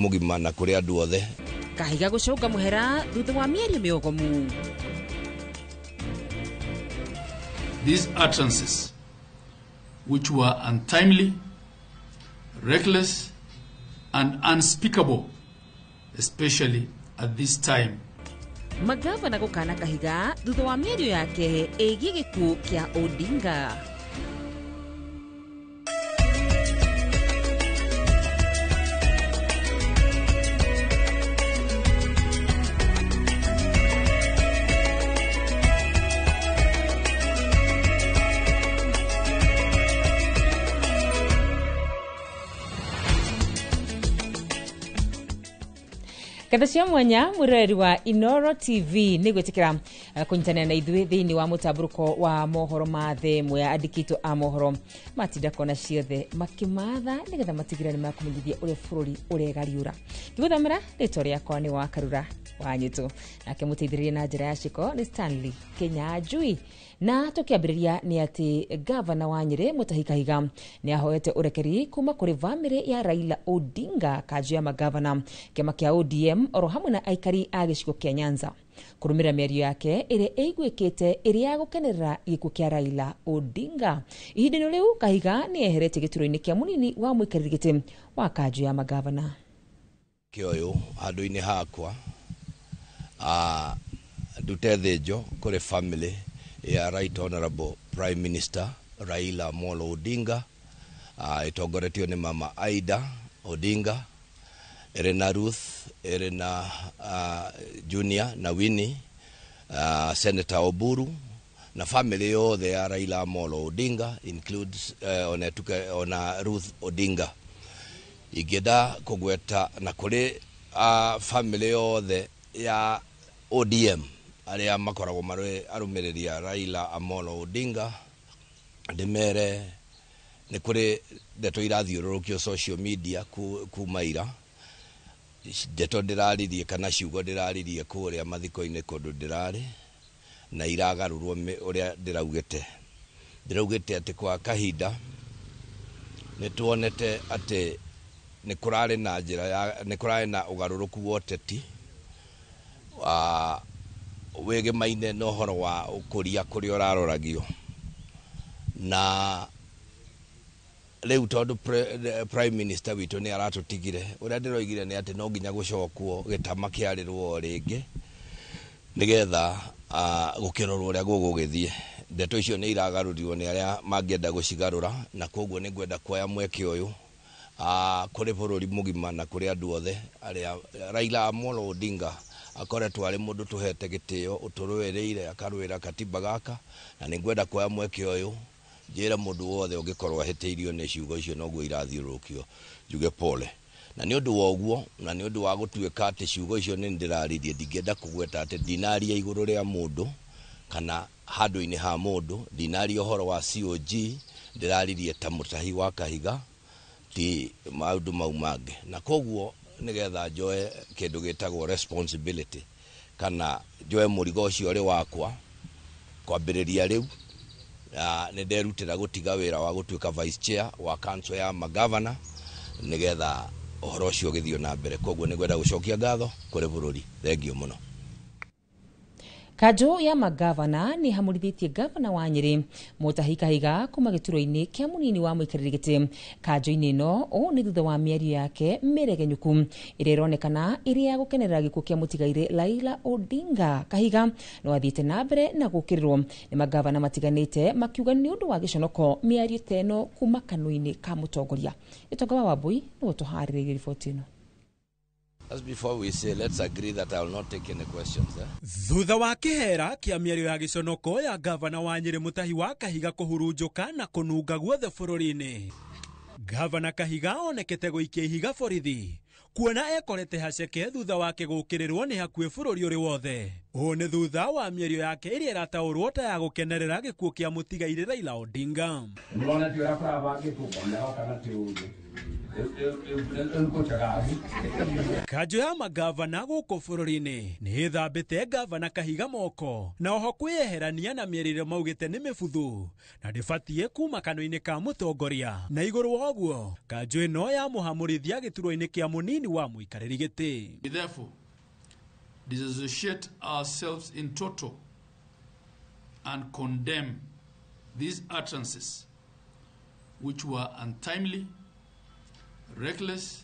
Mugima na kuri andu othe. Kahiga gucunga muhera thutha wa mĩario mĩogomu. These utterances, which were untimely, reckless, and unspeakable, especially at this time. Magavana gukana Kahiga thutha wa mĩario yake ĩgiĩ gĩkuũ kĩa Odinga. Ngatho cia mwanya mwiroreri wa Inoro TV nĩ gwĩtĩkĩra kũnyitanĩra na ithuĩ thĩinĩ wa mũtambũrũko wa mohoro ma thĩ ĩmwe. Andĩkĩtwo a mohoro matinda kona ciothe makĩmatha nĩgetha matigĩrĩre nĩ makũmenyithia ũrĩa bũrũri ũregariũra. Ngĩgũthamĩra rĩtwa rĩakwa nĩ wa Karura wa Nyĩtũ, nake mũteithĩrĩria na njĩra ya ciko nĩ Stanley Kinyanjui. Na tũkĩambĩrĩria nĩ atĩ gavana wa Nyĩrĩ Mutahi Kahiga nĩ ahoete ũrekeri kuma kũrĩ bamĩrĩ ya Raila Odinga, kanjũ ya magavana, kĩama kĩa ODM oro hamwe na aikari a gĩcigo kĩa Nyanza kũrũmĩrĩra mĩario yake ĩrĩa ĩiguĩkĩte ĩrĩ ya gũkenerera gĩkuũ kĩa Raila Odinga. Ihinda-inĩ rĩu Kahiga nĩ eheretie gĩturwa-inĩ kĩa mũnini wa mũikarĩri gĩtĩ wa kanjũ ya magavana. Kĩoyũ handũ-inĩ hakwa ndute thĩnjo kũrĩ family ya Right Honorable Prime Minister Raila Amolo Odinga, ĩtongoretio nĩ Mama Aida Odinga, ĩrĩ na Ruth, ĩrĩ na Junior na Winnie, Senator Oburu na family yothe ya Raila Amolo Odinga includes ona tuke ona Ruth Odinga. Ingĩenda kũgweta na kũrĩ family yothe ya ODM arĩa makoragwo marĩ arũmĩrĩri a Raila Amolo Odinga, ndĩmere nĩ kũrĩ ndeto irathiũrũrũkio social media kuma ira, ndeto ndĩraririe kana ciugo ndĩraririe kũrĩa mathiko-inĩ kũndũ ndĩrarĩ na iragarũrwo ũrĩa ndĩraugĩte. Ndĩraugĩte atĩ kwa kahinda nĩ tuonete atĩ nĩ kũrarĩ na njĩra ya nĩ kũrarĩ na ũgarũrũku wa ũteti wĩgĩmaine na ũhoro wa ũkũria kũrĩa ũraroragio, na rĩu tondũ Prime Minister witũ nĩ aratũtigire, ũrĩa ndĩroigire nĩ atĩ no nginya gũcokwo gĩtama kĩarĩrwo rĩngĩ nĩgetha gũkĩrorwo ũrĩa gũgũgĩthiĩ. Ndeto icio nĩ iragarũrirwo nĩ arĩa mangĩenda gũcigarũra, na koguo nĩ ngwenda kuoya mweke ũyũ kũrĩ bũrũri mũgima na kũrĩ andũ othe arĩa Raila Amolo Odinga akoretwo arĩ mũndũ tũhete gĩtĩo, ũtũrũĩrĩire akarũĩra katiba gaka, na nĩ ngwenda kuoya mweke ũyũ njĩre mũndũ wothe ũngĩkorwo ahĩtĩirio nĩ ciugo icio noguo irathiũrũrũkio njuge pole. Na nĩ ũndũ wa ũguo, na nĩ ũndũ wa gũtuĩka atĩ ciugo icio nĩ ndĩraririe, ndingĩenda kũgweta atĩ ndinaria igũrũ rĩa mũndũ kana handũ-inĩ ha mũndũ, ndinaria ũhoro wa COG, ndĩraririe ta Mutahi wa Kahiga, ti maũndũ mau mangĩ. Na koguo nĩgetha njoe kĩndũ gĩtagwo responsibility kana njoe mũrigo ũcio ũrĩ wakwa kwambĩrĩria rĩu, nĩ nderutĩra gũtiga wĩra wa gũtuĩka vice chair wa council ya magavana nĩgetha ũhoro ũcio ũgĩthiĩ na mbere. Koguo nĩ ngwenda gũcokia ngatho kũrĩ bũrũri. Thengiũ mũno. Kanjũ ya magavana nĩ hamũrithĩtie gavana wa Nyĩrĩ Mutahi Kahiga kuma gĩturwa-inĩ kĩa mũnini wa mũikarĩri gĩtĩ kanjũ-inĩ ĩno. Ũũ nĩ thutha wa mĩario yake mĩregenyũku ĩrĩa ĩronekana ĩrĩ ya gũkenerera gĩkuũ kĩa mũtigairĩ Raila Odinga. Kahiga no athiĩte na mbere na gũkĩrĩrwo nĩ magavana matiganĩte makiuga nĩ ũndũ wa gĩconoko mĩario ta ĩno kuma kanua-inĩ ka mũtongoria. Gĩtonga wa Wambui nĩwe ũtũharĩrĩirie riboti ĩno. As before we say, let's agree that I will not take any questions. Eh? Thutha wa kĩhera kĩa mĩario ya gĩconoko ya gavana wa Nyĩrĩ Mutahi wa Kahiga kũhurunjũka na kũnunga guothe bũrũri-inĩ, gavana Kahiga onekete gũikia ihiga borithi kuona ekorete haceke thutha wake gũkĩrĩrwo nĩ hakuhĩ bũrũri ũrĩ wothe. Ũũ nĩ thutha wa mĩario yake ĩrĩa ĩrataũrwo ta ya gũkenerera gĩkuũ kĩa mũtigairĩ Raila Odinga. Nĩwonete ũrĩa kũrabangĩtwo, kana ti ũndũ. Kanjũ ya magavana gũkũ bũrũri-inĩ nĩ ĩthambĩte gavana Kahiga moko na oho kwĩyeherania na mĩarĩre maugĩte nĩ mĩbuthu na ndĩbatiĩ kuma kanua-inĩ ka mũtongoria. Na igũrũ wa ũguo kanjũ ĩno yamũhamũrithia gĩturwa-inĩ kĩa mũnini wa mũikarĩri gĩtĩ. We therefore disassociate ourselves in total and condemn these utterances, which were untimely, reckless,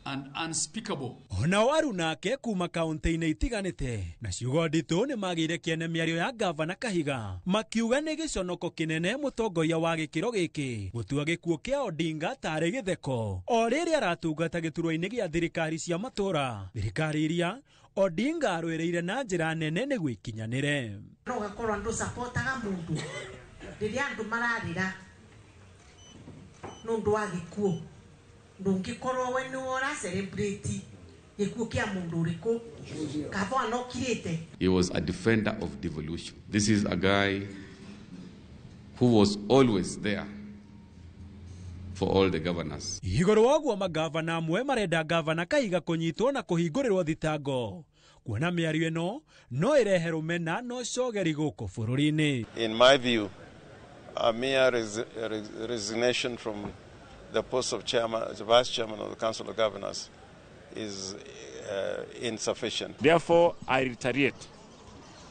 and unspeakable. Onao arunake kuma kaunti-inĩ itiganĩte na ciugo nditũ nĩ magĩire kĩene mĩario ya gavana Kahiga makiuga nĩ gĩconoko kĩnene mũtongoria wa gĩkĩro gĩkĩ gũtua gĩkuũ kĩa Odinga tarĩ gĩtheko o rĩrĩa aratungata gĩturwa-inĩ gĩa thirikari cia matũra, thirikari iria Odinga arũĩrĩire na njĩra nene nĩguo ikinyanĩre. No gakorwo andũ sapotaga mũndũ rĩrĩa andũ mararĩra nĩ ũndũ wa gĩkuũ, ndũngĩkorwo we nĩwe ũra celebrate gĩkuũ kĩa mũndũ ũrĩkũ kaba anokirĩte. He was a defender of devolution. This is a guy who was always there for all the governors. Igũrũ wa ũguo magavana amwe marenda gavana Kahiga kũnyitwo na kũhingũrĩrwo thitango kuona mĩario ĩno no ĩrehe rũmena na ũcogeri gũkũ bũrũri-inĩ. In my view, a mere resignation from the post of chairman, the vice chairman of the Council of Governors is insufficient. Therefore, I reiterate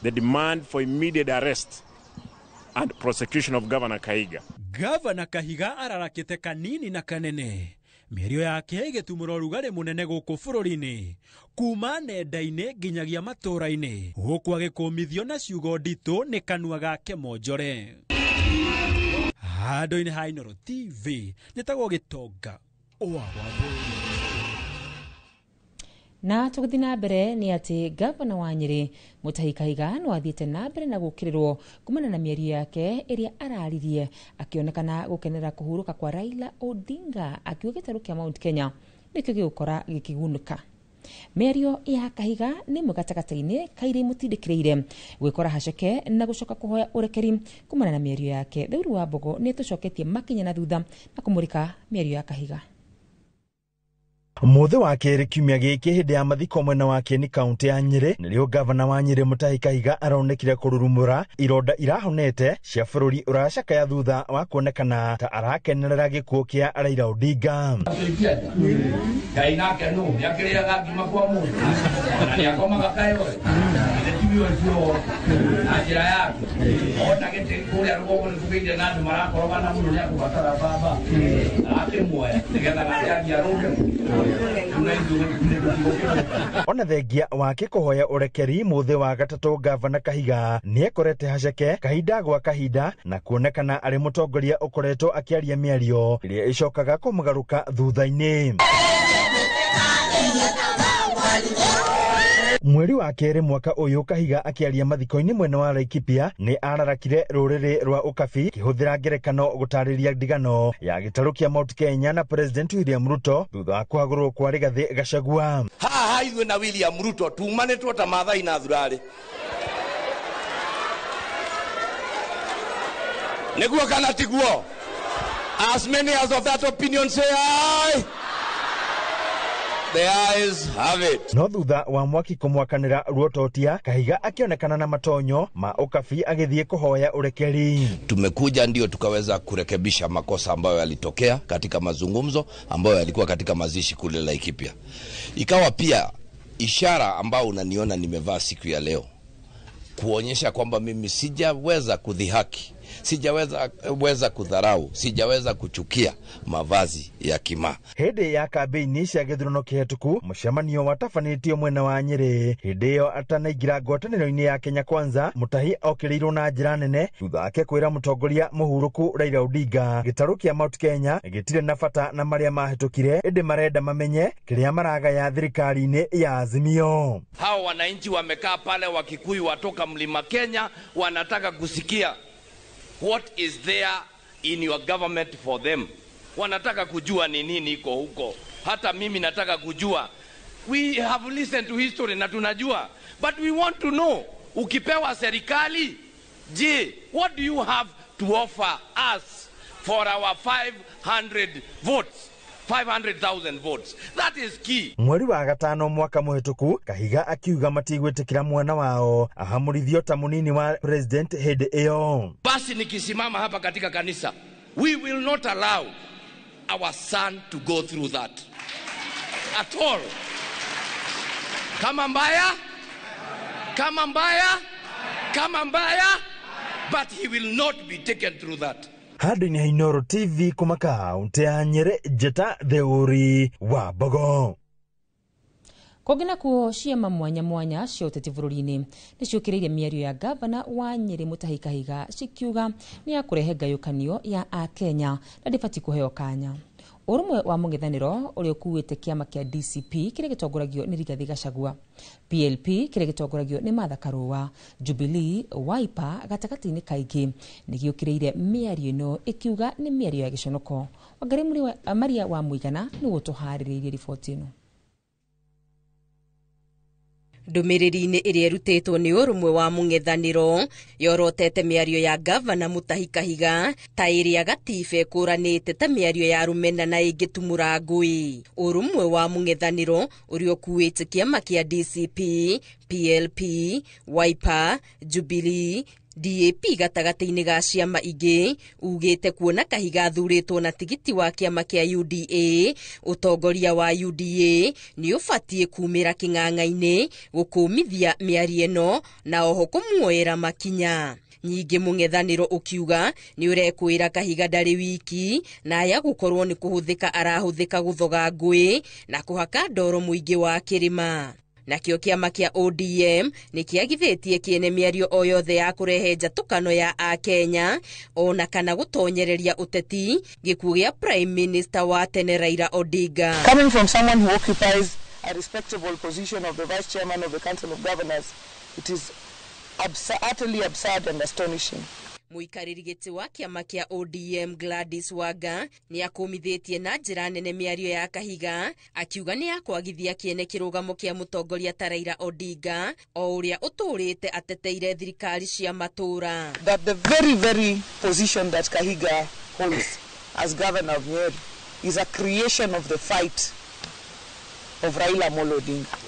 the demand for immediate arrest and prosecution of Governor Kahiga. Gavana Kahiga ararakĩte kanini na kanene mĩario yake ĩgĩtumũra ũrugarĩ mũnene gũkũ bũrũri-inĩ kuma nenda-inĩ nginyagia matũra-inĩ gũkũ agĩkũmithio na ciugo nditũ nĩ kanua gake monjore. Handũ-inĩ ha Inooro TV njĩtagwo Gĩtonga wa Wambũi. Na tũgĩthiĩ na mbere nĩ atĩ gavana wa Nyĩrĩ Mutahi Kahiga no athiĩte na mbere na gũkĩrĩrwo kumana na mĩario yake ĩrĩa araririe akĩonekana gũkenera kũhurũka kwa Raila Odinga akiuga gĩtarũ kĩa Mount Kenya nĩkĩo gĩgũkora gĩkĩgunĩka. Mĩario ya Kahiga nĩ ĩmwe gatagatĩ-inĩ ka iria imũtindĩkĩrĩire gwĩkora haceke na gũcoka kũhoya ũrekeri kumana na mĩario yake. Theuru wa Mbogo nĩ tũcoketie makinya na thutha na kũmũrĩka mĩario ya Kahiga. Mũthĩ wa kerĩ kiumia gĩkĩ hĩndĩ ya mathiko mwena wa Kieni kaunti ya Nyĩrĩ nĩrĩo gavana wa Nyĩrĩ Mutahi Kahiga aronekire kũrurumũra ironda irahonete cia bũrũri ũracakaya thutha wa kuonekana ta arakenerera gĩkuũ kĩa Raila Odinga. Ngai nake nũ nĩakĩrĩaga ngima kwa mũndũ na nĩakomaga kayoe ithe tiwe ũcio na njĩra yake ona gĩtĩ kũrĩa rũgongo nĩkũgĩire na andũ marakorogana mũno nĩakũbatara baba arakĩmuoya nĩgetha nake athiĩ arũnge. Ona thengia wake kũhoya ũrekeri mũthĩ wa gatatũ gavana Kahiga nĩekorete haceke kahinda gwa kahinda na kuonekana arĩ mũtongoria ũkoretwo akĩaria mĩario ĩrĩa ĩcokaga kũmũgarũka thutha-inĩ. Mweri wa kerĩ mwaka ũyũ Kahiga akĩaria mathiko-inĩ mwena wa Laikipia nĩ ararakire rũrĩrĩ rwa Ũkabi kĩhũthĩra ngerekano gũtarĩria ndigano ya gĩtarũ kĩa Mount Kenya na President William Ruto thutha wa kũhagũrwo kwa Rigathĩ Gachagua. Haha ithuĩ na William Ruto tumanĩtwo ta Maathai na Thurarĩ, nĩguo kana tiguo? As many as of that opinion say aye. The eyes have it. No thutha wa mwaki kũmwakanĩra ruototia Kahiga akĩonekana na matonyo ma Ũkabi agĩthiĩ kũhoya ũrekeri. Tumekuja ndio tukaweza kurekebisha makosa ambayo yalitokea katika mazungumzo ambayo yalikuwa katika mazishi kule Laikipia. Ikawa pia ishara ambayo unaniona nimevaa siku ya leo kuonyesha kwamba mimi sijaweza kudhihaki, sijaweza kudharau, sijaweza kuchukia mavazi ya kima. Hĩndĩ ya kambĩini cia gĩthurano kĩhetũku mũcemanio watabanĩtio mwena wa Nyĩrĩ hĩndĩ ĩyo atanaingĩra ngwatanĩro-inĩ ya Kenya Kwanza Mutahi okĩrĩirwo na njĩra nene thutha wake kwĩra mũtongoria mũhurũku Raila Odinga gĩtarũ kĩa Mount Kenya gĩtirĩ na bata na marĩa mahĩtũkire ĩndĩ marenda mamenye kĩrĩa maragaya thirikari-inĩ ya Azimio. Hao wananchi wamekaa pale Wakikuyu watoka Mlima Kenya wanataka kusikia what is there in your government for them. Wanataka kujua ni nini iko huko. Hata mimi nataka kujua. We have listened to history na tunajua, but we want to know, ukipewa serikali, je, what do you have to offer us for our 500 votes? 500,000 votes. That is key. Mweri wa gatano mwaka mũhĩtũku, Kahiga akiuga matigwĩtĩkĩra mwana wao ahamũrithio ta mũnini wa president hĩndĩ ĩyo. Basi nikisimama hapa katika kanisa, we will not allow our son to go through that at all. Kama mbaya, kama mbaya, kama mbaya, but he will not be taken through that. Handũ-inĩ ha Inooro TV kuma kaũntĩ ya Nyĩrĩ, Njĩta Theũri wa Mbogo. Kũngĩ nakuo, ciama mwanya mwanya cia ũteti bũrũri-inĩ nĩ ciũkĩrĩire mĩario ya gavana wa Nyĩrĩ Mutahi Kahiga, cikiuga nĩ ya kũrehe ngayũkanio ya Akenya na ndĩbatiĩ kũheo kanya. Ũrũmwe wa mũng'ethanĩro ũrĩa ũkuĩte kĩama kĩa DCP kĩrĩa gĩtongoragio nĩ Rigathĩ Gachagua, PLP kĩrĩa gĩtongoragio nĩ Martha Karua, Jubilee, Wiper gatagatĩ-inĩ kaingĩ nĩ gĩũkĩrĩire mĩario ĩno, ĩkiuga nĩ mĩario ya gĩconoko. Wangari Maria wa Mũigana nĩwe ũtũharĩrĩirie riboti ĩno. Ndũmĩrĩri-inĩ ĩrĩa ĩrutĩtwo nĩ ũrũmwe wa mũng'ethanĩro yorotete mĩario ya gavana Mutahi Kahiga ta ĩrĩa gatiba ĩkũranĩte ta mĩario ya rũmena na ĩngĩtumũra ngũĩ. Ũrũmwe wa mũng'ethanĩro ũrĩa ũkuĩte kĩama kĩa DCP, PLP, Wiper, Jubilee, DAP gatagatĩ-inĩ ga ciama ingĩ ugĩte kuona Kahiga athurĩtwo na tigiti wa kĩama kĩa UDA, ũtongoria wa UDA nĩ ũbatiĩ kumĩra kĩng'ang'a-inĩ gũkũmithia mĩario ĩno na oho kũmuoera makinya. Nyingĩ mũng'ethanĩro ũkiuga nĩ ũrekwĩra Kahiga ndarĩ wiki na aya gũkorwo nĩ kũhũthĩka arahũthĩka gũthoga ngũĩ na kũhaka ndoro mũingĩ wa kĩrĩma. Nakĩo kĩama kĩa ODM nĩ kĩagithĩtie kĩene mĩario o yothe ya kũrehe njatũkano ya Akenya ona kana gũtonyereria ũteti gĩkuũ gĩa Prime Minister wa tene Raila Odinga. Coming from someone who occupies a respectable position of the Vice Chairman of the Council of Governors, it is utterly absurd and astonishing. Mũikarĩri gĩtĩ wa kĩama kĩa ODM Gladys Wanga nĩ akũmithĩtie na njĩra nene mĩario ya Kahiga, akiuga nĩ yakwagithia kĩene kĩrũgamo kĩa mũtongoria ta Raila Odinga o ũrĩa ũtũũrĩte ateteire thirikari cia matũũra. That the very, very position that Kahiga holds as governor of Nyeri is a creation of the fight of Raila Amolo Odinga.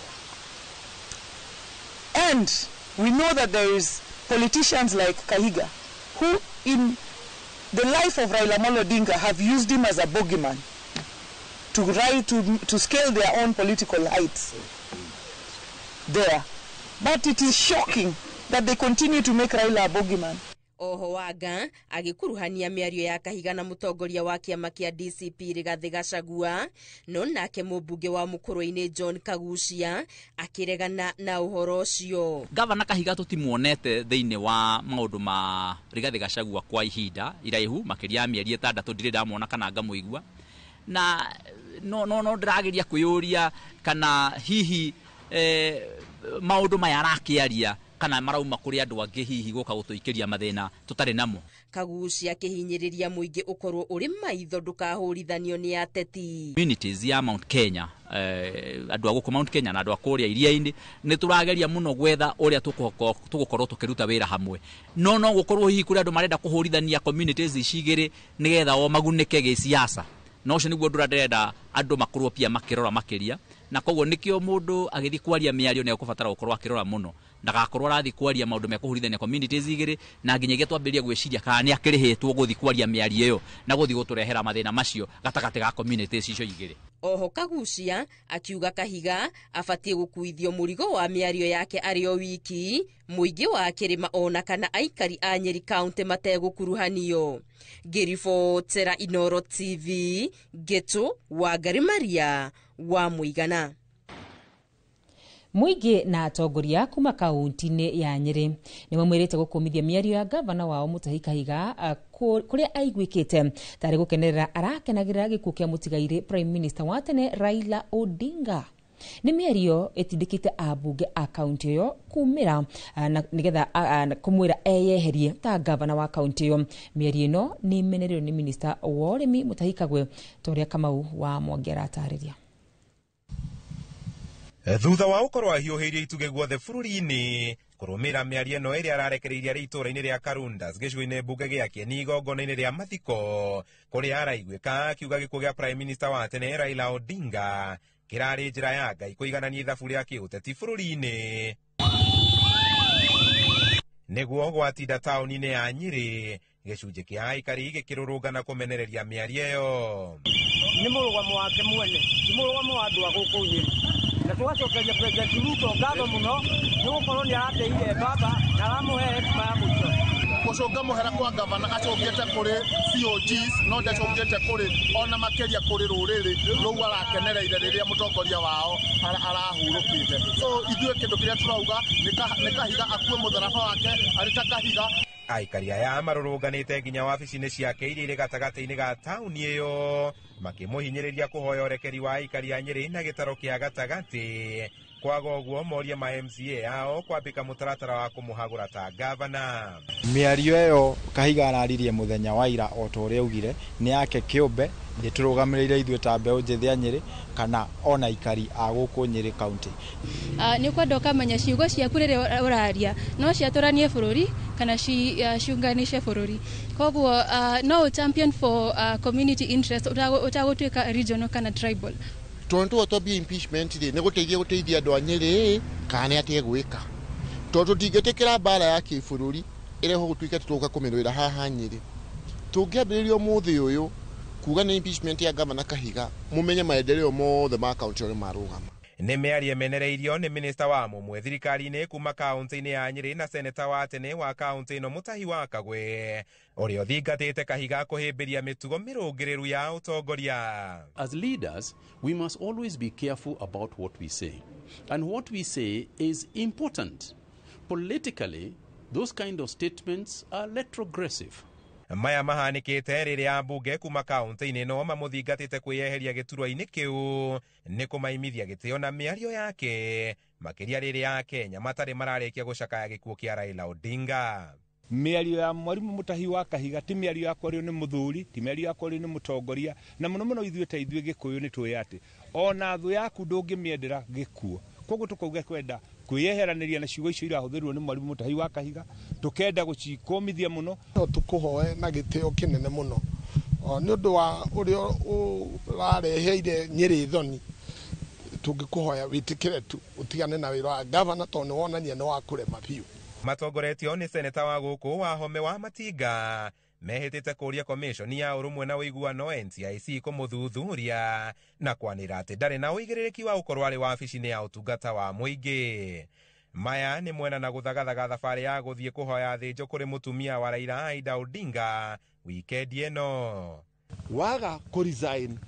And we know that there is politicians like Kahiga who in the life of Raila Amolo Odinga have used him as a bogeyman to rise to scale their own political heights there. But it is shocking that they continue to make Raila a bogeyman. Oho Wanga agĩkuruhania mĩario ya Kahiga na mũtongoria wa kĩama kĩa DCP Rigathĩ Gachagua, no nake mũmbunge wa Mũkũrwe-inĩ John Kagucia akĩregana na ũhoro ũcio. Gavana Kahiga tũtimuonete thĩinĩ wa maũndũ ma Rigathĩ Gachagua kwa ihinda iraihu makĩria ya mĩeri 6 ndirĩ ndamwona kana ngamũigua, na no no no ndĩrageria kwĩyũria kana hihi maũndũ maya arakĩaria kana marauma kũrĩ andũ angĩ hihi gũka gũtũikĩria mathĩna tũtarĩ namo. Kagucia akĩhinyĩrĩria mũingĩ ũkorwo ũrĩ maitho ndũkahũrithanio nĩ ateti. Communities ya Mount Kenya, andũ a gũkũ Mount Kenya na andũ a kũrĩa iria-inĩ nĩ tũrageria mũno gwetha ũrĩa tũgũkorwo tũkĩruta wĩra hamwe, no no gũkorwo hihi kũrĩ andũ marenda kũhũrithania communities ici igĩrĩ nĩgetha o magunĩke gĩsiasa, na ũcio nĩguo ũndũ ũrĩa ndĩrenda andũ makorwo pia makĩrora makĩria, na koguo nĩkĩo mũndũ agĩthiĩ kwaria mĩario nĩ ekũbatara gũkorwo akĩrora mũno ndagakorwo arathiĩ kwaria maũndũ mekũhũrithania communities igĩrĩ, na nginyagia twambĩrĩrie gwĩciria kana nĩ akĩrĩhĩtwo gũthiĩ kwaria mĩario ĩyo na gũthiĩ gũtũrehera mathĩna macio gatagatĩ ga communities icio igĩrĩ. Oho Kagucia akiuga Kahiga abatiĩ gũkuithio mũrigo wa mĩario yake arĩ o wiki mũingĩ wa kĩrĩma ona kana aikari a Nyeri County mategũkuruhanio. Ngĩribotera Inooro TV, Ngĩtũ Wangari Maria wa Mũigana. Mũingĩ na atongoria kuma kaunti-inĩ ya Nyĩrĩ nĩ mamwĩrĩte gũkũmithia mĩario ya gavana wao Mutahi Kahiga kũrĩa aiguĩkĩte tarĩ gũkenerera arakenagĩrĩra gĩkuũ kĩa mũtigairĩ Prime Minister wa tene Raila Odinga. Nĩ mĩario ĩtindĩkĩte ambunge a kaunti ĩyo kumĩra nĩgetha kũmwĩra eyeherie ta gavana wa kaunti ĩyo. Mĩario ĩno nĩ ĩmenereirio nĩ minista wa ũrĩmi Mutahi Kagwe ta ũrĩa Kamau wa Mwangi aratarĩria. Thutha wa gũkorwo ahiũhĩirie itugĩ guothe bũrũri-inĩ kũrũmĩrĩra mĩario ĩno ĩrĩa ararekereirie arĩ itũũra-inĩ rĩa Karundas gĩcigo-inĩ mbunge gĩa Kieni igongona-inĩ rĩa mathiko kũrĩa araiguĩka akiuga gĩkuũ gĩa Prime Minister wa tene Raila Odinga kĩrarĩ njĩra ya Ngai kũiganania ithabu rĩa kĩũteti bũrũri-inĩ. Nĩguo gwatinda taũni-inĩ ya Nyĩrĩ gĩcunjĩ kĩa aikari gĩkĩrũrũngana kũmenereria mĩario ĩyo. Nĩ mũrũgamo wake mwene, ti mũrũgamo wa andũ a gũkũ Nyĩrĩ. Na tũgacokeria President Ruto ngatho mũno nĩ gũkorwo nĩ aratĩire baba na aramũhe hekima ya mũico. Gũcũnga mũhera kwa gavana acũngĩte kũrĩ COGs no ndacũngĩte kũrĩ ona makĩria kũrĩ rũrĩrĩ rũu arakenereire rĩrĩa mũtongoria wao arahurũkĩte. So ithuĩ kĩndũ kĩrĩa tũrauga nĩ Kahiga akue mũtharaba wake arĩ ta Kahiga. Aikari aya marũrũnganĩte nginya wabici-inĩ ciake iria irĩ gatagatĩ-inĩ ga taũni ĩyo makĩmũhinyĩrĩria kũhoya ũrekeri wa aikari a Nyĩrĩ na gĩtaro kĩa gatagatĩ kwaga ũguo morie ma MCA ao kwambĩka mũtaratara wa kũmũhagũra ta gavana. Mĩario ĩyo Kahiga araririe mũthenya wa ira o ta ũrĩa augire nĩ yake kĩũmbe, ndĩtũrũgamĩrĩire ithuĩ ta mbeũ njĩthĩ a Nyĩrĩ kana ona aikari a gũkũ Nyĩrĩ County. Nĩ ũkwenda ũkamenya ciugo ciaku rĩrĩa ũraria no ciatũranie bũrũri kana ciunganishe bũrũri. Koguo no champion for community interest ũtagũtuĩka regional kana tribal. Tondũ twambie impeachment rĩ nĩ gũteithia andũ a Nyĩrĩ kana nĩ atĩa gwĩka, tondũ tũtingĩtĩkĩra mbara ya kĩbũrũri ĩrehwo gũtuĩke tũgũka kũmĩrũĩra haha Nyĩrĩ. Tũngĩambĩrĩria ũmũthĩ ũyũ kuga nĩ impeachment ya gavana Kahiga, mũmenye maendeleo mothe ma kaunti ĩyo nĩ marũgama. Nĩ mĩario ĩmenereirio nĩ minista wa mũmwe thirikari-inĩ kuma kaunti-inĩ ya Nyĩrĩ na seneta wa tene wa kaunti ĩno Mutahi wa Kagwe ũrĩa ũthingatĩte Kahiga kũhĩmbĩria mĩtugo mĩrũngĩrĩru ya ũtongoria. As leaders, we must always be careful about what we say. And what we say is important. Politically, those kind of statements are retrogressive. Maya mahanĩkĩte rĩrĩa ambunge kuma kaunti-inĩ ĩno mamũthingatĩte kwĩyeheria gĩturwa-inĩ kĩu nĩ kũmaimithia gĩtĩo na mĩario yake makĩria rĩrĩa Akenya matarĩ mararĩkia gũcakaya gĩkuũ kĩa Raila Odinga. Mĩario ya mwarimũ Mutahi wa Kahiga ti mĩario ya kwario nĩ mũthuri, ti mĩario ya kwario nĩ mũtongoria, na mũno mũno ithuĩ ta ithuĩ Gĩkũyũ nĩ tũĩ atĩ ona thũ yaku ndũngĩmĩendera gĩkuũ. Koguo tũkauga kwenda kwĩyeheranĩria na ciugo icio irahũthĩrwo nĩ mwarimũ Mutahi wa Kahiga, tũkenda gũcikũmithia mũno. No tũkũhoe na gĩtĩo kĩnene mũno nĩ ũndũ wa ũrĩa ũrareheire Nyĩrĩ thoni, tũngĩkũhoya wĩtĩkĩre tu ũtigane na wĩra wa gavana tondũ nĩ wonania nĩ wa kũrema biũ. Matongoretio nĩ seneta wa gũkũ wa Home wa Matinga mehĩtĩte kũria commission ya ũrũmwe na ũiguano NCIC kũmũthuthuria na kwanĩra atĩ ndarĩ na ũigĩrĩrĩki wa gũkorwo arĩ wabici-inĩ ya ũtungata wa mũingĩ. Maya nĩ mwena na gũthagathaga thabarĩ ya gũthiĩ kũhoya thĩnjo kũrĩ mũtumia wa Raila Aida Odinga wikendi ĩno. Waga kũ resign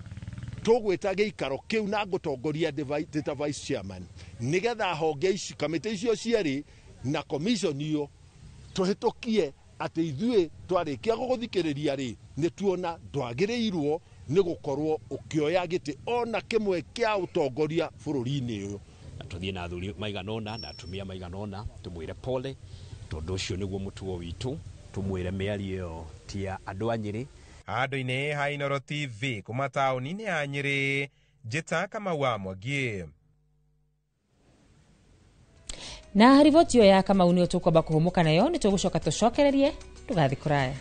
tũgwĩta gĩikaro kĩu na ngũtongoria ndĩ ta vice chairman nĩgetha honge ici kamĩtĩ icio cierĩ na commission iyo tũhĩtũkie atĩ ithuĩ twarĩkia gũgũthikĩrĩria rĩ nĩ tuona ndwagĩrĩirwo nĩ gũkorwo ũkĩoya gĩtĩ ona kĩmwe kĩa ũtongoria bũrũri-inĩ ũyũ. Na tũthiĩ na athuri maigana ũna na atumia maigana ũna tũmwĩre pole tondũ ũcio nĩguo mũtugo witũ, tũmwĩre mĩario ĩyo ti ya andũ a Nyĩrĩ. Handũ-inĩ ha Inooro TV kuma taũni-inĩ ya Nyĩrĩ, Njĩta Kamau wa Mwangi. Na riboti ĩyo ya Kamau nĩyo tũkwamba kũhũmũka nayo, nĩ tũgũcoka tũcokererie, ndũgathiĩ kũraya.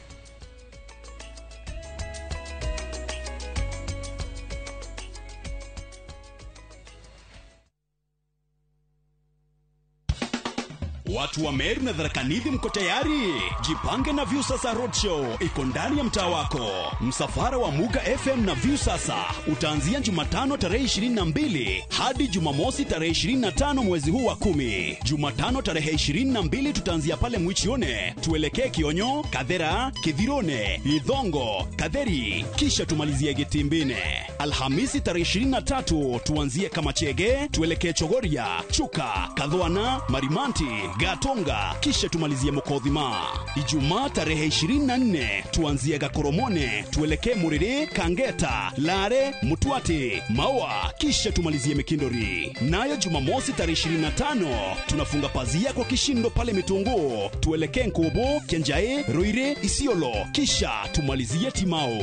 Watu wa Meru na Tharaka Nithi mko tayari? Jipange na Viusasa Roadshow iko ndani ya mtaa wako. Msafara wa Muga FM na Viusasa utaanzia Jumatano tarehe 22 hadi Jumamosi tarehe 25 mwezi huu wa 10. Jumatano tarehe 22 tutaanzia pale Mwichione, tuelekee Kionyo, Kathera, Kithirone, Ithongo, Katheri, kisha tumalizie Gitimbine. Alhamisi tarehe 23 tuanzie Kamachege, tuelekee Chogoria, Chuka, Kathwana, Marimanti, Gatonga, kisha tumalizie Mukothima. Ijumaa tarehe 24 tuanzie Gakoromone, tuelekee Muriri, Kangeta, Lare, Mutwati, Maua, kisha tumalizie Mikindori. Nayo Jumamosi tarehe 25 tunafunga pazia kwa kishindo pale Mitungu, tuelekee Nkubu, Kenjae, Ruire, Isiolo, kisha tumalizie Timao.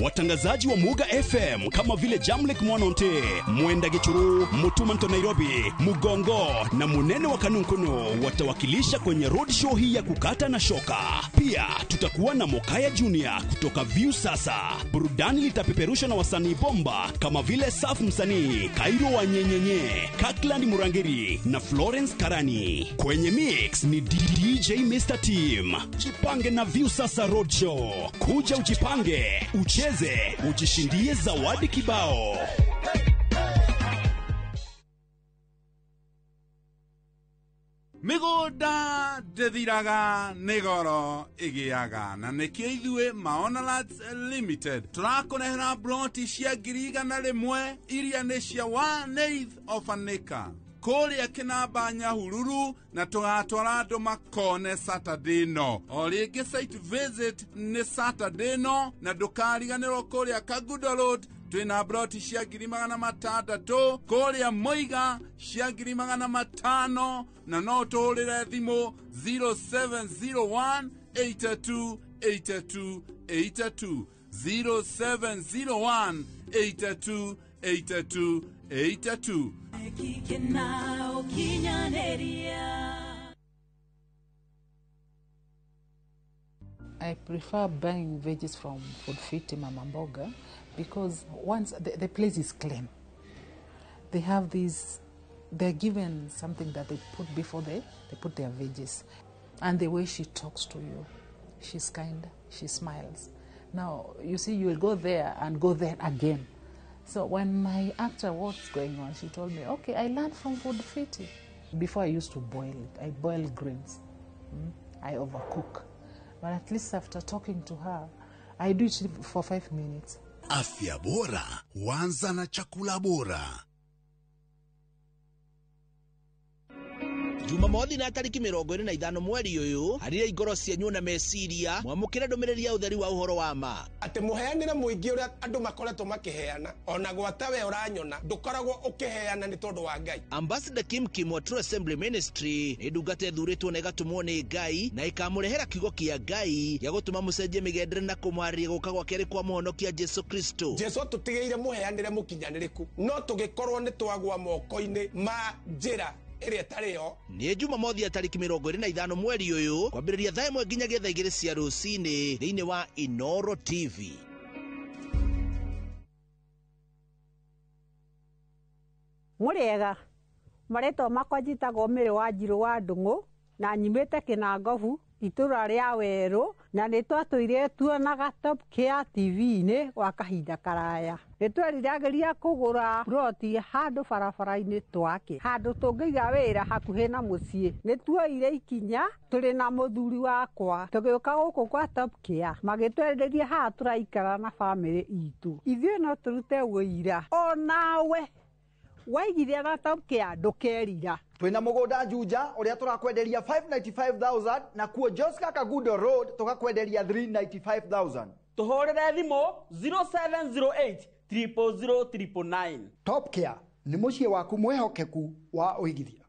Watangazaji wa Muga FM kama vile Jamlek Mwanonte, Mwenda Gichuru, Mutuma Nto Nairobi, Mugongo na Munene wa Kanunkuno watawakilisha kwenye road show hii ya kukata na shoka. Pia tutakuwa na Mokaya Junior kutoka View Sasa. Burudani litapeperushwa na wasanii bomba kama vile Saf Msanii, Kairo wa Nyenyenye, Kakland Murangiri na Florence Karani. Kwenye mix ni DJ Mr. Team. Jipange na View Sasa Road Show. Kuja ujipange, ucheze, ujishindie zawadi kibao. Mĩgũnda ndĩthiraga nĩ goro ĩgĩaga na nĩkĩo ithuĩ Maona Lands Limited tũrakũrehera broti cia 100,000 iria nĩ cia 1/8 of an acre kũrĩa Kĩnamba Nyahururu, na tũgatwara andũ makone Saturday no o rĩngĩ site visit nĩ Saturday no, na ndũkariganĩrwo kũrĩa Kagudo Road twĩna broti cia 600,000, kũrĩa Mũiga cia 500,000, na no tũhũrĩre thimũ 0701 82 82 82 0701 82 82 82. I prefer buying veggies from Food Fit Mama Mboga because once the place is clean, they have these, they're given something that they put before they put their veggies. And the way she talks to you, she's kind, she smiles. Now, you see, you will go there and go there again. So when I asked her what's going on, she told me, okay, I learned from Food Fit. Before I used to boil it, I boil greens. I overcook. But at least after talking to her, I do it for 5 minutes. Afya bora huanza na chakula bora. Jumamothi na tariki 25 mweri uyu harire igoro cienyu na meciria mwamukire ndumiriri ya utheri wa uhoro wa ma ati muheanire muingi uria andu makoretwo makiheana ona gwata we uranyona ndukoragwo ukiheana ni tondu wa Ngai. Ambassador Kim Kim wa True Assembly Ministry ni ndungata ithuritwo na igatumwo ni Ngai na ikamurehera kiugo kia Ngai gĩa gũtũma mũcenjie mĩgendere na kũmwarĩria gũka gwake rĩ kwa mũhonokia Jesu Kristo. Jesu atutigĩire muheanire mũkinyanĩrĩku no tũgĩkorwo nĩ twagwa moko-inĩ ma njĩra ĩrĩa ĩtarĩ yo. Nĩ Jumamothi ya tariki 25 mweri ũyũ kwambĩrĩria thaa 1 nginyagia thaa 2 cia rũcinĩ thĩinĩ wa Inoro TV. Mũrĩega, marĩtwa makwa njĩtagwo Mĩrĩ wa Njirũ wa Ndung'u na nyumĩte Kĩnangobu itũra rĩa Werũ, na nĩ twatũire tuonaga Top Care TV-inĩ gwa kahinda karaya. Nĩ tweriragĩria kũgũra ploti handũ barabara-inĩ twake, handũ tũngĩiga wĩra hakuhĩ na mũciĩ. Nĩ tuoire ikinya tũrĩ na mũthuri wakwa tũgĩũka gũkũ kwa Top Care, magĩtwenderia haha tũraikara na bamĩrĩ itũ. Ithuĩ no tũrute wũira onawe waigithia na Top Care ndũkerira. Twina mugunda Juja uria turakwenderia 595,000 na kuo Joska Kagudo Road tukakwenderia 395,000. Tuhurire thimu 0708 000 999. Top Care ni muciĩ waku mwihokeku wa uigithia.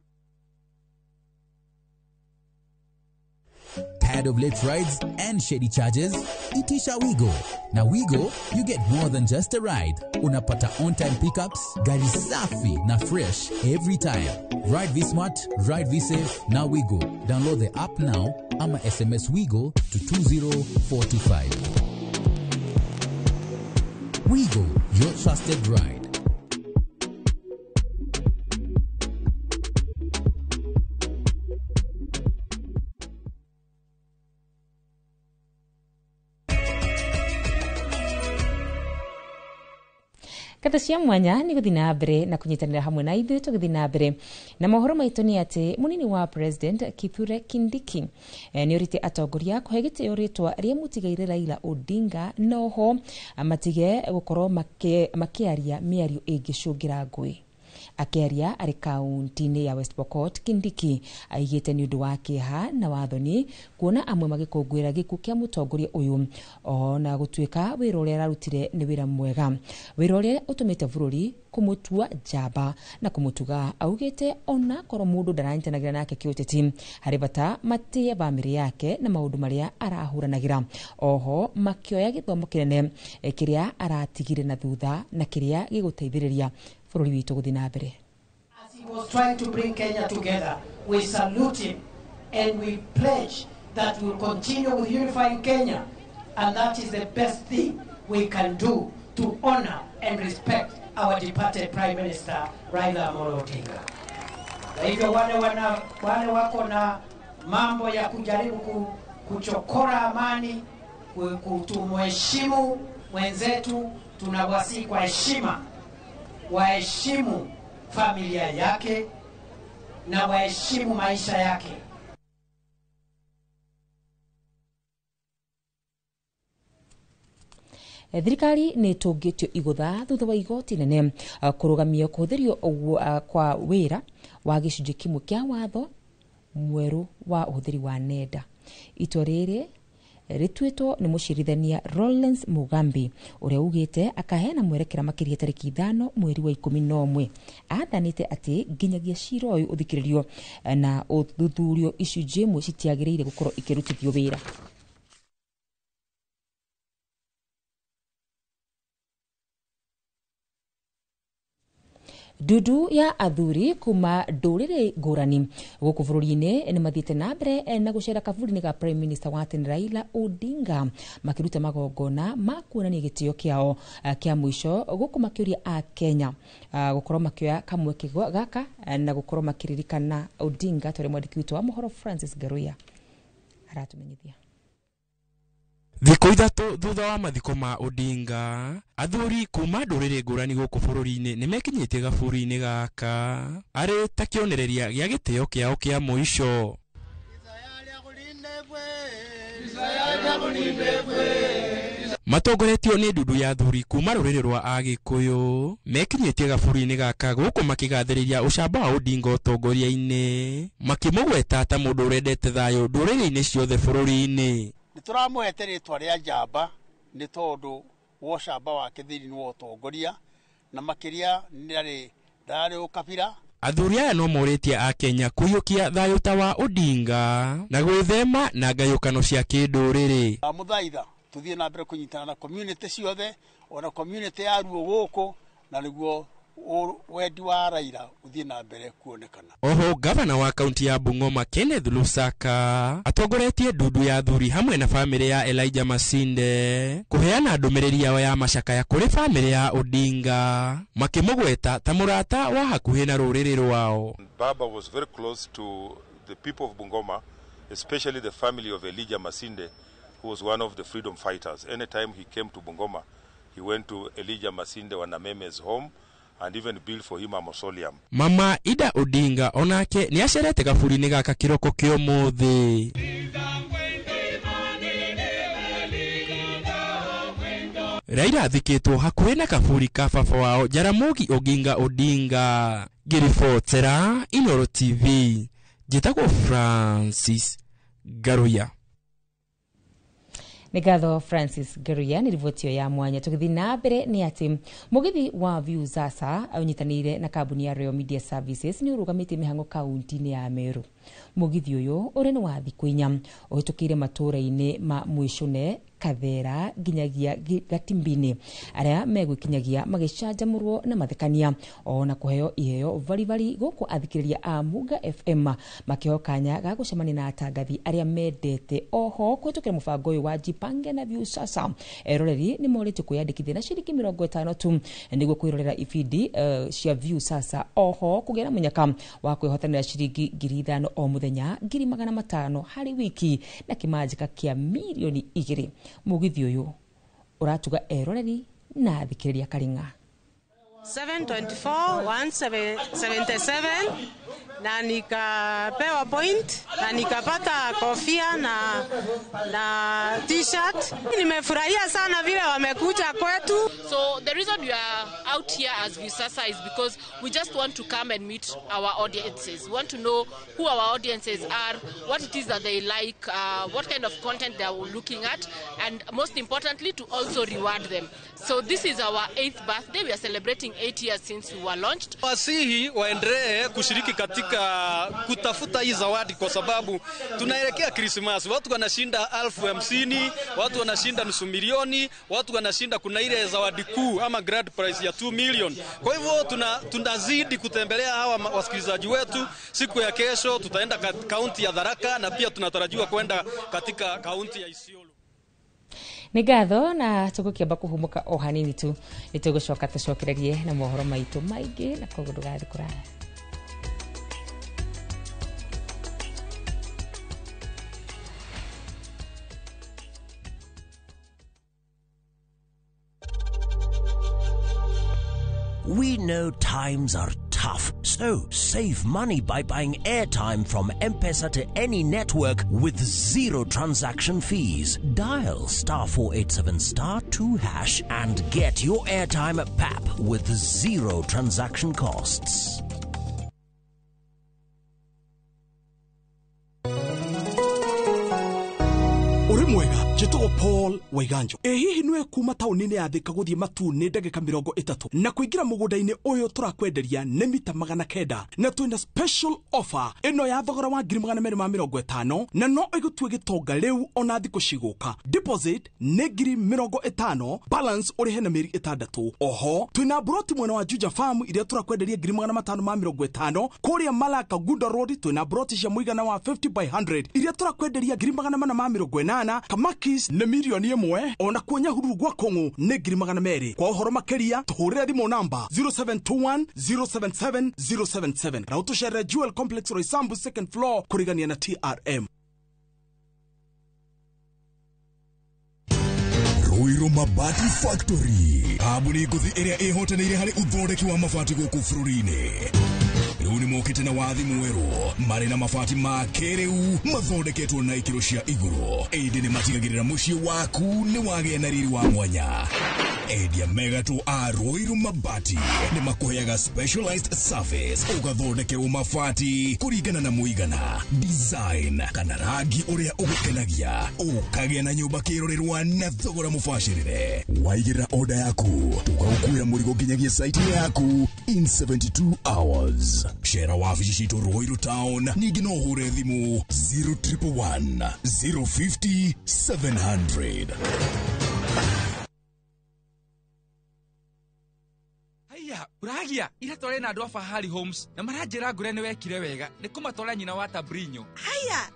Tired of late rides and shady charges? Itisha Wigo. Now Wigo, you get more than just a ride. Unapata on-time pickups, gari safi na fresh every time. Ride V-Smart, ride V-Safe, now Wigo. Download the app now ama SMS Wigo to 20425. Wigo, your trusted ride. Ngatho cia mwanya nĩ gũthiĩ na mbere na kũnyitanĩra hamwe na ithuĩ tũgĩthiĩ na mbere na mohoro maitũ nĩ atĩ mũnini wa President Kithure Kindiki nĩ orĩtie atongoria kũhe gĩtĩo rĩtwa rĩa mũtigairĩ Raila Odinga noho matige gũkorwo makĩaria mĩario ĩngĩcũngĩra ngũĩ. Akĩaria arĩ kaunti-inĩ ya West Pokot, Kindiki aigĩte nĩ ũndũ wa kĩeha na wathoni kuona amwe magĩkũngũĩra gĩkuũ kĩa mũtongoria ũyũ ona gũtuĩka wĩra ũrĩa ararutire nĩ wĩra mwega, wĩra ũrĩa ũtũmĩte bũrũri kũmũtua njamba na kũmũtuga. Augĩte ona korwo mũndũ ndaranyitanagĩra nake kĩũteti, harĩ bata matĩye bamĩrĩ yake na maũndũ marĩa arahũranagĩra, oho makĩoya gĩthomo kĩnene kĩrĩa aratigire na thutha na kĩrĩa gĩgũteithĩrĩria bũrũri witũ gũthiĩ na mbere. As he was trying to bring Kenya together, we salute him and we pledge that we'll continue with unifying Kenya, and that is the best thing we can do to honor and respect our departed Prime Minister Raila Amolo Odinga. Kwa hivyo wale wako na mambo ya kujaribu kuchokora amani, kutumheshimu mwenzetu, tunawasihi kwa heshima waheshimu familia yake na waheshimu maisha yake. Thirikari nĩ ĩtũngĩtio igũtha thutha wa igoti nene kũrũgamia kũhũthĩrio kwa wĩra wa gĩcunjĩ kĩmwe kĩa watho mwerũ wa ũhũthĩri wa nenda. Itua rĩrĩ rĩtuĩtwo nĩ mũcirithania Lawrence Mugambi ũrĩa ugĩte akaheana mwerekera makĩria tarĩki 5 mweri wa 11. Athanĩte atĩ nginyagia cira ũyũ ũthikĩrĩrio na ũthuthurio icunjĩ imwe citiagĩrĩire gũkorwo ikĩrutithio wĩra. Ndundu ya athuri kuma ndũrĩrĩ ngũrani gũkũ bũrũri-inĩ nĩ mathiĩte na mbere na gũcera kaburi-inĩ ga Prime Minister wa tene Raila Odinga makĩruta magongona ma kuonania gĩtĩo kĩao kĩa mũico, gũkũ makĩũria a Kenya gũkorwo makĩoya kamweke gaka na gũkorwo makĩririkana Odinga. Tũrĩ mwandĩki witũ wa mohoro Francis Garuya aratumenyithia. Thikũ 3 thutha wa mathiko ma Odinga, athuri kuma ndũrĩrĩ ngũrani gũkũ bũrũri-inĩ nĩ mekinyĩtie gaburi-inĩ gaka arĩ ta kĩonereria gĩa gĩtĩo kĩao kĩa mũico. Matongoretio nĩ ndundu ya athuri kuma rũrĩrĩ rwa Agĩkũyũ mekinyĩtie gaburi-inĩ gaka gũkũ makĩgathĩrĩria ũcamba wa Odinga ũtongoria-inĩ, makĩmũgweta ta mũndũ ũrendete thayũ ndũrĩrĩ-inĩ ciothe bũrũri-inĩ. Nĩ tũramũhete rĩtwa rĩa njamba nĩ tondũ wa ũcamba wake thĩinĩ wa ũtongoria, na makĩria ndarĩ ũkabira. Athuri aya no morĩtie a Kenya kũiyũkia thayũ ta wa Odinga na gwĩthema na ngayũkano cia kĩndũrĩrĩ. Amũthaitha tũthiĩ na mbere kũnyitana na community ciothe, ona community ya Ruo gũkũ, na nĩguo wendi wa Raila ũthiĩ na mbere kuonekana. Oho gavana wa kaunti ya Bungoma Kenneth Lusaka atongoretie ndundu ya athuri hamwe na famĩlĩ ya Elijah Masinde kũheana ndũmĩrĩri yao ya macakaya kũrĩ famĩlĩ ya Odinga, makĩmũgweta ta mũrata wa hakuhĩ na rũrĩrĩ rwao. Baba was very close to the people of Bungoma, especially the family of Elijah Masinde, who was one of the freedom fighters. Anytime he came to Bungoma, he went to Elijah Masinde Wanameme's home and even built for him a mausoleum. Mama Ida Odinga onake nĩ acerete gaburi-inĩ gaka kĩroko kĩa ũmũthĩ. Raila athikĩtwo hakuhĩ na kaburi ka baba wao Jaramogi Oginga Odinga. Ngĩribotera Inooro TV, njĩtagwo Francis Garuya. Nĩ ngatho Francis Garuya nĩ riboti ĩyo ya mwanya. Tũgĩthiĩ na mbere nĩ atĩ mũgithi wa Viusasa ũnyitanĩire na kambuni ya Royal Media Services nĩ ũrũgamĩtie mĩhang'o kaunti-inĩ ya Meru. Mũgithi ũyũ ũrĩa nĩ wa thikũ 4 ũhĩtũkĩire matũũra-inĩ ma Mwĩcũne, Kathera nginyagia Gatimbini, arĩa megwĩkinyagia magĩcanjamũrwo na mathekania ona kũheo iheo baribari, gũkũ athikĩrĩria a Muga FM makĩheo kanya ga gũcemania na atangathi arĩa mendete. Oho kũhĩtũkĩra mũbango ũyũ wa Jipange na Viusasa, eroreri nĩ morĩtio kwĩyandĩkithia na ciringi 50 tu nĩguo kwĩrorera ibindi cia Viusasa. Oho kũgĩa na mũnyaka wa kwĩhotanĩra ciringi 5,000 o mũthenya, 500,000 harĩ wiki na kĩmanjĩka kĩa 2 million. Mũgithi ũyũ ũratuga eroreri na athikĩrĩria Karing'a. 724 177 na nikapewa point na nikapata kofia na t-shirt. Nimefurahia sana vile wamekuja kwetu. So the reason we are out here as Viusasa is because we just want to come and meet our audiences. We want to know who our audiences are, what it is that they like, what kind of content they are looking at, and most importantly, to also reward them. So this is our 8th birthday. We are celebrating 8 years since we were launched. Wasihi waendelee kushiriki katika kutafuta hii zawadi kwa sababu tunaelekea Krismasi. Watu wanashinda 50,000, watu wanashinda 500,000, watu wanashinda, kuna ile zawadi kuu ama grand prize ya 2 million. Kwa hivyo tunazidi kutembelea hawa wasikilizaji wetu. Siku ya kesho tutaenda kaunti ya Tharaka na pia tunatarajiwa kwenda katika kaunti ya Isiolo. Nĩ ngatho na tũgũkĩamba kũhumũka o hanini tu nĩ tũgũcoka tũcokererie na mohoro maitũ maingĩ na koguo ndũgathiĩ kũraya. We know times are tough, so save money by buying airtime from M-Pesa to any network with zero transaction fees. Dial *487*2# and get your airtime at PAP with zero transaction costs. Uri mwega njĩtagwo Paul Waiganjo. Ĩ hihi nĩwe kuma taũni-inĩ ya Thika gũthiĩ Matuu nĩ ndagĩka 30 na kũingĩra mũgũnda-inĩ ũyũ tũrakwenderia nĩ mita 900 na twĩna special offer ĩno ya thogora wa 250,000 na no ĩgũtue gĩtonga rĩu ona thikũ cigũka. Deposit nĩ 50,000, balance ũrĩhe na mĩeri 6. Oho twĩna broti mwena wa Juja Farm iria tũrakwenderia 550,000. Kũrĩa Malaka Gunda Road twĩna broti cia mũigana wa 50 by 100 iria tũrakwenderia 480,000. Kamakis nĩ 1,000,000 ona kuo Nyahururu gwa Kong'u nĩ 200,000. Kwa ũhoro makĩria tũhũrĩre thimũ namba 0721 077 077 na ũtũcerere Jewel Complex Roysambu second floor kũrigania na TRM. Ruiru Mabati Factory, kambuni ngũthi ĩrĩa ĩhotanĩire harĩ ũthondeki wa mabati gũkũ bũrũri-inĩ. Rĩu nĩ mokĩte na wathi mwerũ marĩ na mabati ma kĩrĩu mathondeketwo na ikĩro cia igũrũ, ĩndĩ nĩ matigagĩrĩra mũciĩ waku nĩ wagĩa na riri wa mwanya. Endia megatũ a Ruiru Mabati nĩ makũheaga specialized service ũgathondekerwo mabati kũringana na mũigana, design kana rangi ũrĩa ũgũkenagia, ũkagĩa na nyũmba kĩrorerwa na thogora mũbacĩrĩre. Waigĩrĩra order yaku tũgagũkuĩra mũrigo nginyagia site yaku in 72 hours. Cera wabici citũ Ruiru Town, ningĩ no ũhũre thimũ 0111 050 700. Haiya, uragia ira tware na andu a Fahari Homes na maranjĩra ngũre nĩ wekire wega nĩ kũmatwara nyina wa Tabrinyo. Haiya,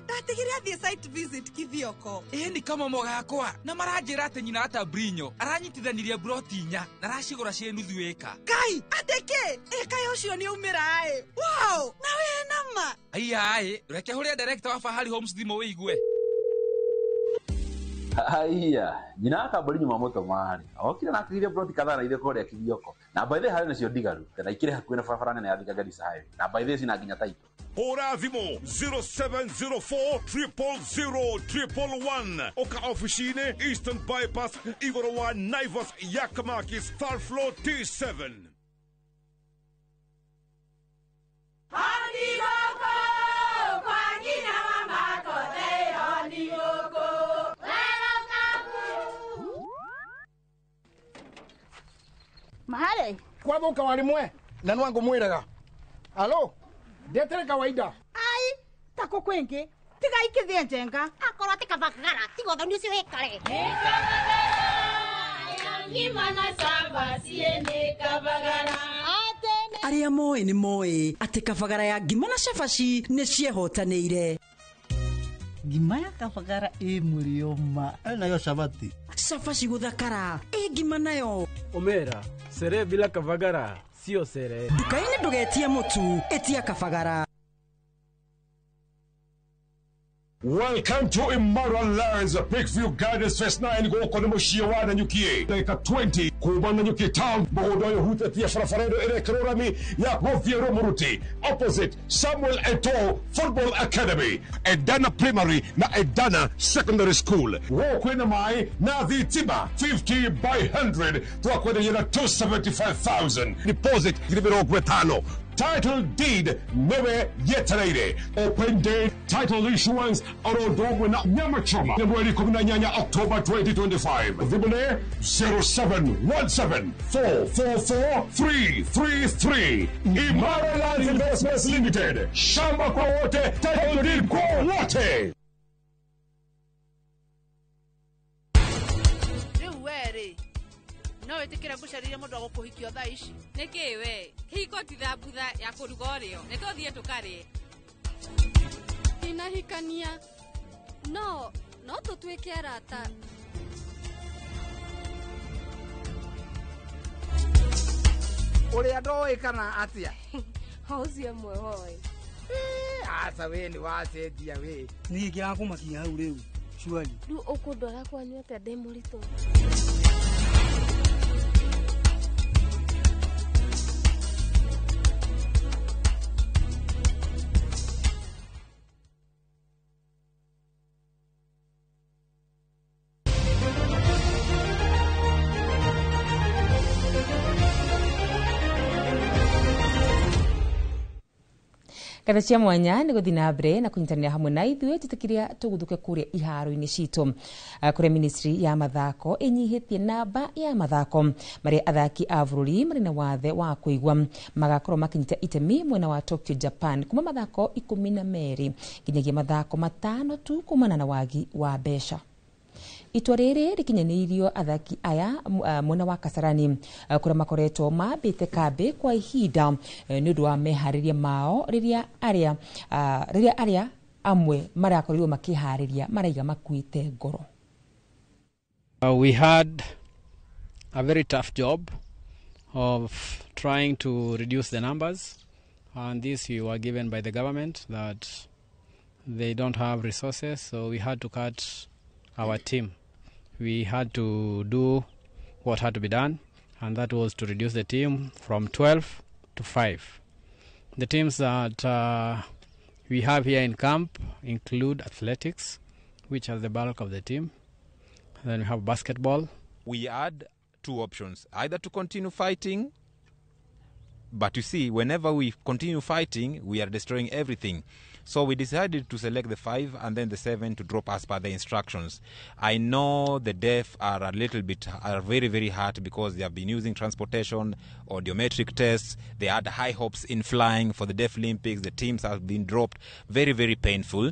ndatigire athiĩ site visit Kithioko. Ĩ ni kamomo gakwa na maranjĩra atĩ nyina wa Tabrinyo aranyitithanirie broti 4 na aracigũra ciĩ nuthu ĩka. Ngai, atĩ kĩ? Ĩ kaĩ ũcio nĩ aumĩra ĩ. Wow, na wĩ nama. Haiya ĩ, reke hũrĩre director wa Fahari Homes thimũ wĩigue. Haiya, nyina wa Kabrinyo mamũtũma rĩ okire na akĩgiria broti kadhaa na ithuĩ kũrĩa Kithioko na by the way harĩ nacio ndigaru na ikĩrĩ hakuhĩ na barabara nene ya Thika Garissa Highway na by the way cina nginya taito. Hũra thimũ 0704 000 111 oka ofici-inĩ Eastern Bypass igũrũ wa Naivas ya Kamakis third floor T7. Mahare kwathuka wari mwe na nwangu mwiraga alo ndetere kawaida ai tako kwingi tiga ikithie njenga akorwo ti kabagara tiga uthoni ucio wikare Arĩa moĩ nĩ moĩ atĩ kabagara ya ngima na cabaci nĩ ciehotanĩire. Ngima ya kabagara ĩ mũrĩo ma nayo cabati cabaci gũthakara ĩ ngima nayo Omera, sere bila kabagara sio sere. Nduka-inĩ ndũgetie mũtu, ĩtia kabagara. Welcome to Imara Lands, Peakview Gardens Phase 9 gũkũ nĩ mũciĩ wa Nanyuki, ndagĩka 20 kuma Nanyuki town. Mũgũnda ũyũ ũhutĩtie barabara ĩno ĩrekĩrwo rami ya gũthiĩ Rũmũruti, opposite Samuel Eto'o Football Academy, Edana Primary na Edana Secondary School. Gũkũ kwĩna maĩ na thitima 50 by 100, twakwenderia na 275,000, deposit 50,000. Title deed nĩwe yetereire. Open day title issuance oro ũndũ ũmwe na nyama choma nĩ mweri 18 October 2025. Thimũ nĩ 0717444333. Imara Lands Investments Limited, shamba kwa wote, title deed kwa wote. Rĩu we rĩ, no wĩtĩkĩre ngũcarĩrie mũndũ wa gũkũhikia thaa ici? Nĩkĩ we kĩhiko ti thambutha ya kũruga ũrĩo, reke ũthiĩ tũkarĩe. Ndinahikania, no no tũtuĩke arata. Ũrĩa ndoĩ kana atĩa? O ũcio ũmwe woĩ. Aca we nĩ wacenjia we. Nĩkĩ kĩrakũmakia hau rĩu cuari? Rĩu ũkũndwara kwanyu atĩa ndĩ mũritũ? Ngatho cia mwanya nĩ gũthiĩ na mbere na kũnyitanĩra hamwe na ithuĩ tũtĩkĩria tũgũthũke kũrĩa iharo-inĩ citũ, kũrĩa ministry ya mathako ĩnyihĩtie namba ya mathako marĩa athaki a bũrũri marĩ na wathe wa kũigua magakorwo makĩnyita itemi mwena wa Tokyo, Japan, kuma mathako 12 nginyagia mathako 5 tu kumana na wagi wa mbeca. Itua rĩrĩ rĩkinyanĩirio athaki aya mwena wa Kasarani, kũrĩa makoretwo mambĩte kambĩ kwa ihinda nĩ ũndũ wa meharĩria mao rĩrĩa arĩa amwe marakorirwo makĩharĩria maraiga makuĩte ngoro. We had a very tough job of trying to reduce the numbers, and this we were given by the government that they don't have resources, so we had to cut our team. We had to do what had to be done, and that was to reduce the team from 12 to 5. The teams that we have here in camp include athletics, which are the bulk of the team. Then we have basketball. We had two options, either to continue fighting, but you see, whenever we continue fighting, we are destroying everything. So we decided to select the 5 and then the 7 to drop as per the instructions. I know the deaf are a little bit, are very, very hard because they have been using transportation, audiometric tests. They had high hopes in flying for the Deaf Olympics. The teams have been dropped. Very, very painful.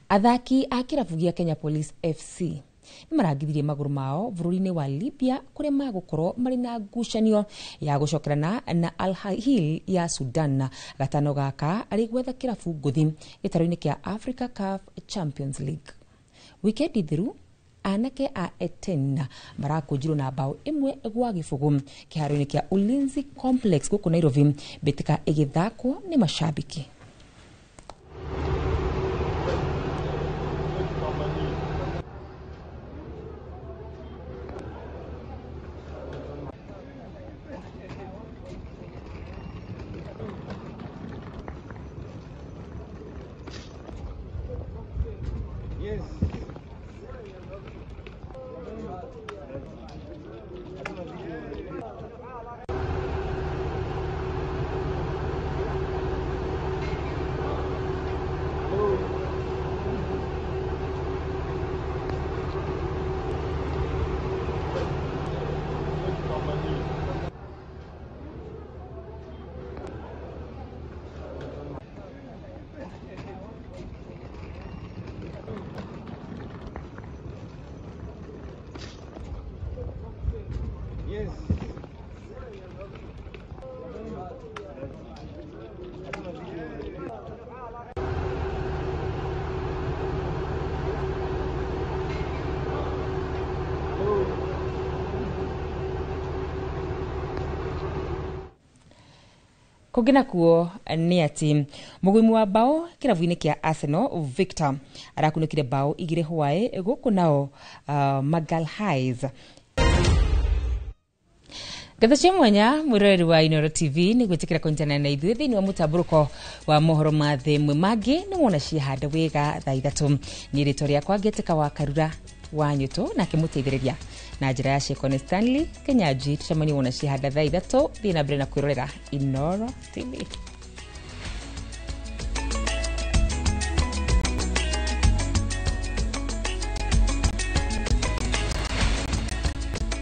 Athaki a kĩrabu gĩa Kenya Police FC nĩ marangithirie magũrũ mao bũrũri-inĩ wa Libya kũrĩa magũkorwo marĩ na ngucanio ya gũcokerana na Al Ahly ya Sudan gatano gaka arĩ gwetha kĩrabu ngũthi gĩtarũ-inĩ kĩa Africa CAF Champions League. Wikendi thiru anake a Eten marakũnjirwo na bao 1-0 kĩharo-inĩ kĩa Ulinzi Complex gũkũ Nairobi, mbĩtĩka ĩgĩthakwo nĩ macambĩki. Kũngĩ nakuo nĩ atĩ mũgũimi wa bao kĩrabu-inĩ kĩa Arsenal Victor arakunĩkire bao 2 hwaĩ gũkũ nao Magalhaes. Ngatho cia mwanya mwĩroreri wa Inooro TV nĩ gwĩtĩkĩra kũnyitanĩra na ithuĩ thĩinĩ wa mũtambũrũko wa mohoro ma thĩ ĩmwe mangĩ nĩ wona ciehanda wega thaa 3. Niĩ rĩtwa rĩakwa ngĩtĩka wa Karura wa Nyũtũ nake mũteithĩrĩria na njĩra ya Shekone Stanley Kenyanjui. Tũcemanie wona ciehanda thaa 3. Thiĩ na mbere na kwĩrorera Inooro TV.